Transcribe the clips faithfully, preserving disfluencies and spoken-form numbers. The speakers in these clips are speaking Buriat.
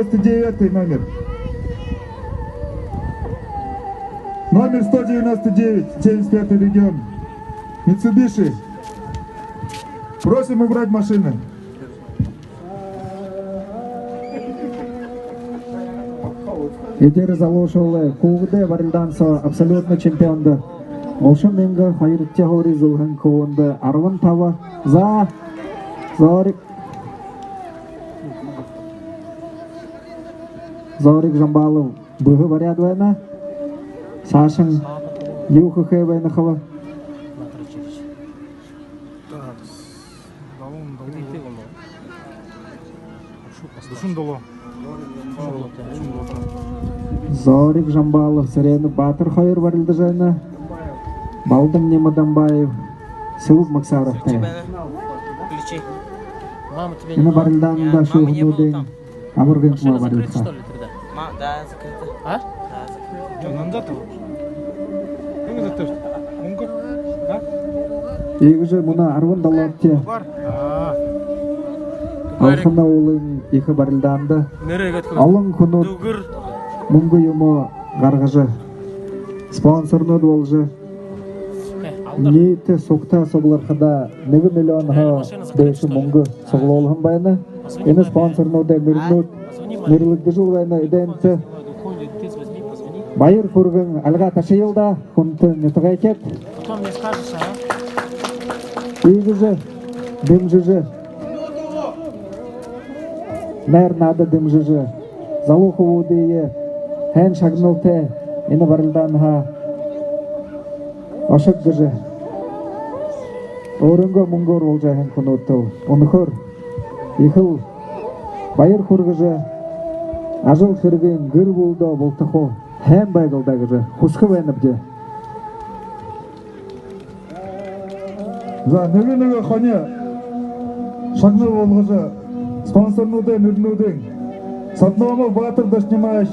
девятый номер. Номер сто девяносто девять, семьдесят пятый регион. Митсубиши. Просим убрать машины. Эдир залуушуулай хүүгэдэй барилдаан соо абсолютно чемпиондо гушан мянга, хоёрдохи һуури эзэлһэн хүбүүндэ арбан таба. За, Зорик. Зорик Жамбалов бэһэ баряад байна. Саашань юу хэхэ байнаб? Зорик Жамбалов, Сэрэнэ Баатар хоёр барилдажа байна. Балдан Нима Дамбаев, Сэбэг Магсаровтай. Энэ барилдаанда шүүһэнүүдынь Абаргын Тула барилдаха. Ма, да, закрыто. А? Да, закрыто. Чё, нам зато? Кому зато? Мунга? А? Иигэжэ мүнөө арбан долоодохи Алханай уулын ехэ барилдаанда олон хүнүүд мүнгэ юумэ гаргажа, спонсорнууд боложо, ниитэ сугтаа суглархада нэгэ миллионһоо дээшэ мүнгэ суглуулһан байна. Энэ спонсорнуудай нэрэнүүд нэрлэгдэжэл байна эдэнтэ. Баяр хүргэн альгаа ташаял даа, хүндэтэ нютагайхид. Иигэжэ дэмжэжэ, найр наада дэмжэжэ, залуу хүбүүдые һайн шагналтай энэ барилдаанһаа ошог гэжэ өөрынгөө мүнгөөр болжо байһан хүнүүдтэл үнэхөөр ехэл баяр хүргэжэ, ажал хэрэгынь гэр бүлэдөө бултахаа һайн байг лэ даа гэжэ хүсэхэ байнабди. За, нэгэ нэгэ хони шагнал болгожо, спонсорнуудай нэрэнүүдынь: Садномов Баатар Дашинимаевич,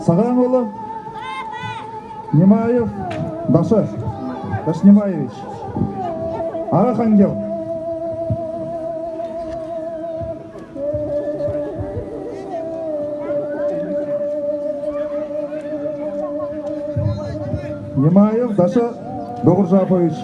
Сагаан-Уулын, Нимаев Даша Дашинимаевич, Ага-Хангил. Нимаев Даша Дугаржапович.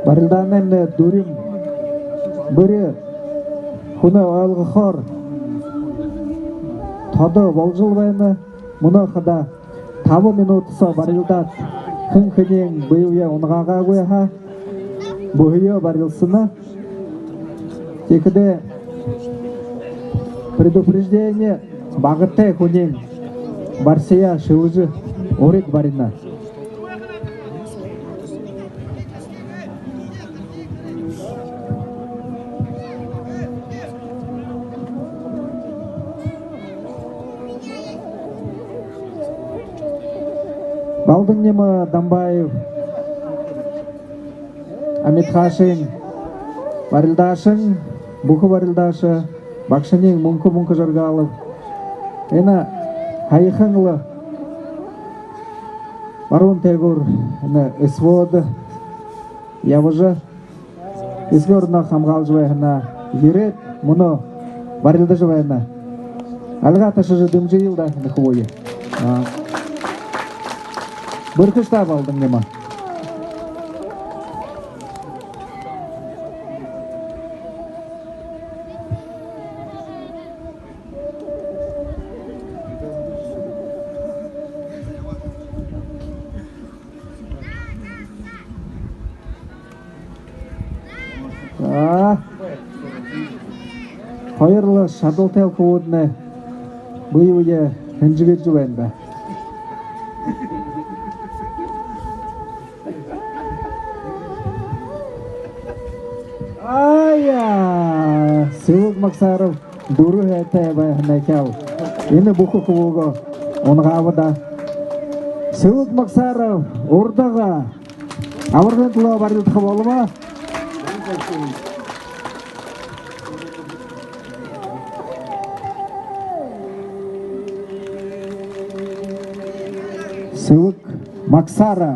Барилдаанаймнай дүрим бүри хүнэй ойлгохоор тодо болжол байна. Мүнөө хадаа табан минута соо барилдаад, хэн хэниинь бэеэ унагаагүйб һаа, бүһэеэ барилсана. Тиихэдээ предупреждение: багатай хүниинь барсаяа шэлэжэ, урид барина. Балдан Нима Дамбаев, Амитхашын барилдаашан, бүхэ барилдааша, багшань Мүнхэ-Мүнхэ Жаргалов. Энэ һаяхан лэ баруун тээгээр энэ СВО-до ябажа, эсэгэ ороноо хамгаалжа байһанаа ерээд, мүнөө барилдажа байна. Альгаа ташажа дэмжэел даа, нүхэрөө. Аа. Бэрхэш даа, Балдан Нима. За. Хоёр лэ шадалтайл хүбүүднай бэе бэеэ хэнжэгэжэ байна даа. Ая, Сэбэг Магсаров дүрэ һайтай байһан ехэл. Энэ бүхэ хүбүүгээ унагааба даа. Сэбэг Магсаров урдаа Абаргын Тула барилдаха болобо. Сэлэг Максара.